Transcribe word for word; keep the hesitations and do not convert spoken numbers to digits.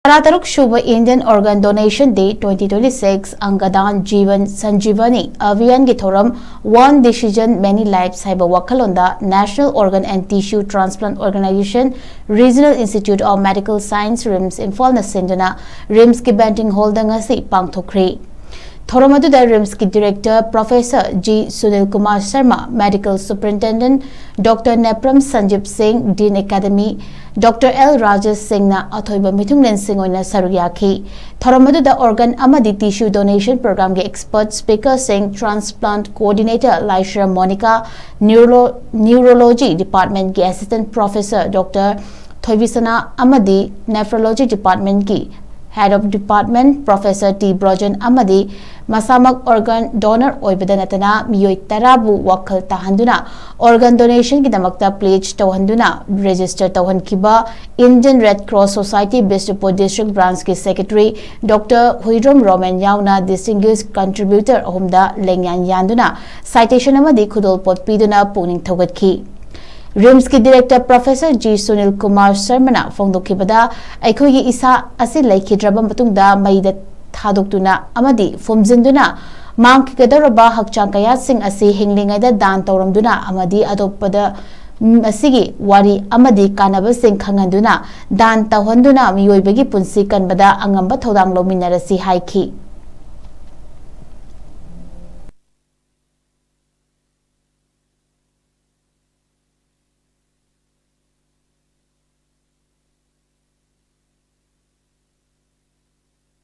ꯇꯔꯥꯇꯔꯨꯛ ꯁꯨꯕ Indian Organ Donation Day twenty twenty-six Angadan Jeevan Sanjeevani Abhiyan ꯒꯤ ꯊꯧꯔꯝ One Decision Many Lives ꯍꯥꯏꯕ ꯋꯥꯈꯜꯂꯣꯟꯗ National Organ and Tissue Transplant Organization, Regional Institute of Medical Science, RIMS ꯏꯝꯐꯥꯜꯅ ꯁꯤꯟꯗꯨꯅ RIMSꯀꯤ banquet hallꯗ ꯉꯁꯤ ꯄꯥꯡꯊꯣꯛꯈ꯭ꯔꯦ꯫ ꯊꯧꯔꯝ ꯑꯗꯨꯗ RIMSꯀꯤ Director Professor G Sunil Kumar Sharma, Medical Superintendent Doctor Nepram Sanjeev Singh, Dean Academy Doctor L Rajesh Singhꯅ ꯑꯊꯣꯏꯕ ꯃꯤꯊꯨꯡꯂꯦꯟꯁꯤꯡ ꯑꯣꯏꯅ ꯁꯔꯨꯛ ꯌꯥꯈꯤ꯫ ꯊꯧꯔꯝ ꯑꯗꯨꯗ organ ꯑꯃꯗꯤ tissue donation programꯒꯤ expert speakerꯁꯤꯡ, transplant coordinator Laishram Monika, Neuro- Neurology Departmentꯀꯤ Assistant Professor Doctor ꯊꯣꯏꯕꯤꯁꯅꯥ ꯑꯃꯗꯤ Nephrology Departmentꯀꯤ Head of Department Professor T ꯕ꯭ꯔꯣꯖꯟ ꯑꯃꯗꯤ ꯃꯁꯥꯃꯛ organ donor ꯑꯣꯏꯕꯗ ꯅꯠꯇꯅ ꯃꯤꯑꯣꯏ ꯇꯔꯥꯕꯨ ꯋꯥꯈꯜ ꯇꯥꯍꯟꯗꯨꯅ organ donationꯒꯤꯗꯃꯛꯇ pledge ꯇꯧꯍꯟꯗꯨꯅ register ꯇꯧꯍꯟꯈꯤꯕ Indian Red Cross Society Bishnupur District Branchꯀꯤ Secretary Doctor Huidrom Roman ꯌꯥꯎꯅ distinguished contributor ꯑꯍꯨꯝꯗ ꯂꯦꯡꯌꯥꯟ ꯌꯥꯟꯗꯨꯅ citation ꯑꯃꯗꯤ ꯈꯨꯗꯣꯜꯄꯣꯠ ꯄꯤꯗꯨꯅ ꯄꯨꯛꯅꯤꯡ ꯊꯧꯒꯠꯈꯤ꯫ RIMSꯀꯤ Director Professor G Sunil Kumar Sharmaꯅ ꯐꯣꯡꯗꯣꯛꯈꯤꯕꯗ, ꯑꯩꯈꯣꯏꯒꯤ ꯏꯁꯥ ꯑꯁꯤ ꯂꯩꯈꯤꯗ꯭ꯔꯕ ꯃꯇꯨꯡꯗ ꯃꯩꯗ ꯊꯥꯗꯣꯛꯇꯨꯅ ꯑꯃꯗꯤ ꯐꯨꯝꯖꯤꯟꯗꯨꯅ ꯃꯥꯡꯈꯤꯒꯗꯧꯔꯕ ꯍꯛꯆꯥꯡ ꯀꯌꯥꯠꯁꯤꯡ ꯑꯁꯤ ꯍꯤꯡꯂꯤꯉꯩꯗ ꯗꯥꯟ ꯇꯧꯔꯝꯗꯨꯅ ꯑꯃꯗꯤ ꯑꯇꯣꯞꯄꯗ ꯃꯁꯤꯒꯤ ꯋꯥꯔꯤ ꯑꯃꯗꯤ ꯀꯥꯟꯅꯕꯁꯤꯡ ꯈꯪꯍꯟꯗꯨꯅ ꯗꯥꯟ ꯇꯧꯍꯟꯗꯨꯅ ꯃꯤꯑꯣꯏꯕꯒꯤ ꯄꯨꯟꯁꯤ ꯀꯟꯕꯗ ꯑꯉꯝꯕ ꯊꯧꯗꯥꯡ ꯂꯧꯃꯤꯟꯅꯔꯁꯤ ꯍꯥꯏꯈꯤ꯫